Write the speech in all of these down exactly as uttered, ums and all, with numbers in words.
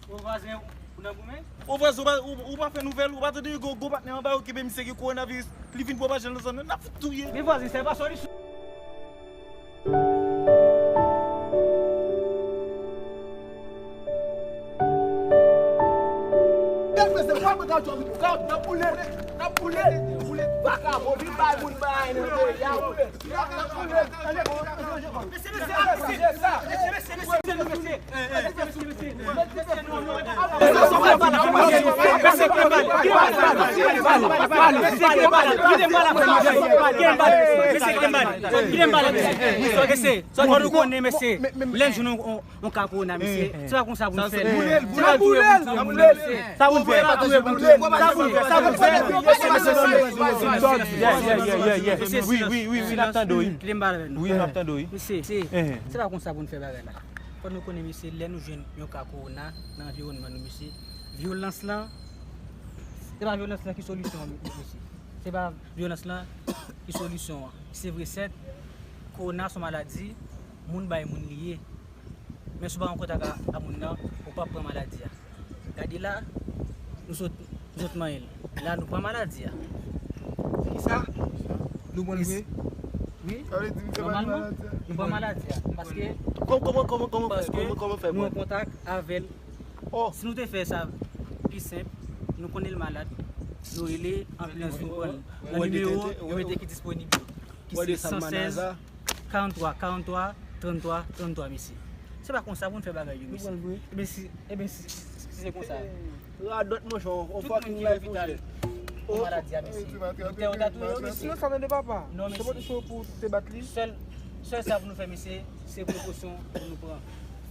Ou vwazen, ou nan goumen? Ou vwazen, ou pa, ou, ou pa fè nouvèl, ou pa tande gwo, gwo patnè anba yo kenbe misye gen kowonaviris, li vin pwopaje l nan zòn nan, n ap fout touye. Men vwazen, sa e pa solisyon. Mesye, sa fò nou konnen, mesye, lè n jwenn yon, yon, yon ka kowona, mesye, se pa konsa pou n fè l. Se pa touye moun, touye moun, mesye. Sa pou n fè, pa touye moun, touye moun. Sa pou n fè, sa pou n fè. Mesye, mesye, mesye, mesye, mesye, mesye, mesye, mesye, mesye, silans. Wi, wi, wi, wi, n ap tande w, wi. Kite m pale avè nou. Wi, n ap tande w, wi. Mesye, se pa konsa pou n fè bagay la. Fò nou konnen, mesye, lè nou jwenn yon ka kowona nan anviwònman nou, mesye, vyolans lan, se pa vyolans lan ki solisyon an, mesye. Se pa vyolans lan ki solisyon an. Se vre, sèt, kowona se yon maladi, moun bay moun li ye. Men si w pa an kontak a, a moun nan, ou p ap pran maladi a. Gade la, nou sot, nou sot manyen l. La, nou pran maladi a. Kisa? Nou pran l vre? Wi. Sa vle di misye pa gen maladi a? Nou pran maladi a. Paske, kòman, kòman, kòman, kòman fè, paske kòman, kòman fè nou an kontak avè l. Si nou te fè sa pi senp, nou konnen l malad, nou rele anbilans vin pran l. Nan nimewo yo mete ki disponib yo, ki se san sèz, karantwa, karantwa, tranntwa, tranntwa, mesye. Se pa konsa pou n fè bagay yo, mesye. Ebyen si, ebyen si, si, si se konsa. Radòt, monchè, on fucking life, monchè. Maladi a, mesye. Doktè yo ta touye yo, mesye. Sinon, sa nan de papa. Non, mesye. Se pa te cho pou te bat li. Sèl, sèl sa pou nou fè, mesye, se prekosyon pou nou pran.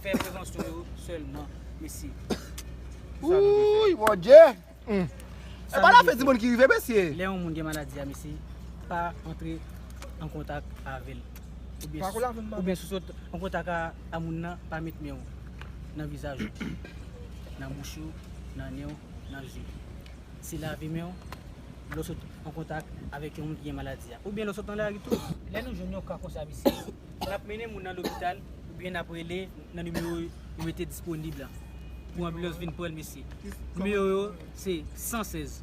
Fè prevansyon yo sèlman, mesye. Wouy, Bondye! E pa lafe timoun ki rive, mesye. Lè yon moun gen maladi a, mesye, pa antre an kontak avè l. Oubyen, oubyen si w sot an kontak a, a moun nan, pa met men w nan vizaj ou, nan bouch ou, nan nen w, nan zye w. Se lave men w lè w sot an kontak avèk yon moun ki gen maladi a. Oubyen lè w sot nan lari tou. Lè nou jwenn yon ka konsa, mesye, n ap mennen moun nan lopital, oubyen n ap rele nan nimewo yo mete disponib la pou anbilans vin pran l, mesye. Nimewo yo se san sèz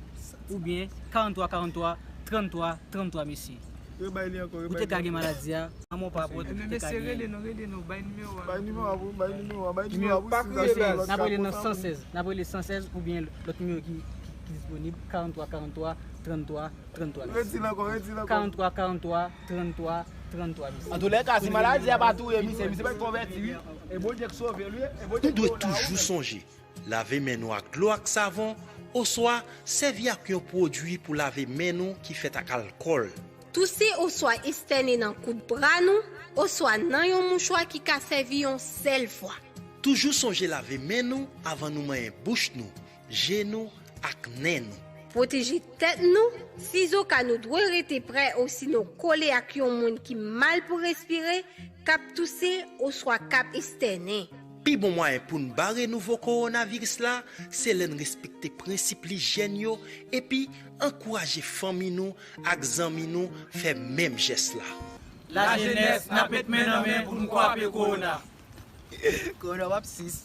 oubyen karantwa karantwa tranntwa tranntwa, mesye. Ou te ka gen maladi a, manman w pa pòt, ou te ka gen. Mesye, rele nou, rele nou, bay nimewo a. Bay nimewo a pou, bay nimewo a, bay nimewo a pou. Nimewo pa kriye, baz. N ap rele nan san sèz, n ap rele san sèz oubyen lòt nimewo ki, ki disponib, karantwa karantwa tranntwa tranntwa, mesye. Redi l ankò, redi l ankò. Karantwa karantwa tranntwa tranntwa, mesye. Antoulèka, si maladi a pa touye misye, misye mèt konvèti, wi. E Bondye k sove l, wi. E Bondye k sove l, wi. Nou dwe toujou sonje, lave men nou ak dlo ak savon, oswa sèvi ak yon pwodui pou lave men nou ki fèt ak alkòl. Touse oswa estène nan kout bra nou, oswa nan yon mouchwa ki ka sèvi yon sèl fwa. Toujou sonje lave men nou avan nou manyen bouch nou, je nou ak nen nou. Pwoteje tèt nou, sizoka nou dwe rete prè osinon kole ak yon moun ki mal pou respire, k ap touse, oswa k ap estènen. Pi bon mwayen pou n bare nouvo kowonaviris la, se lè n respekte prensip lijyèn yo epi ankouraje fanmi nou ak zanmi nou fè menm jès la. Lajenès, n ap met men nan men pou n kwape kowona. Kowona w ap sis.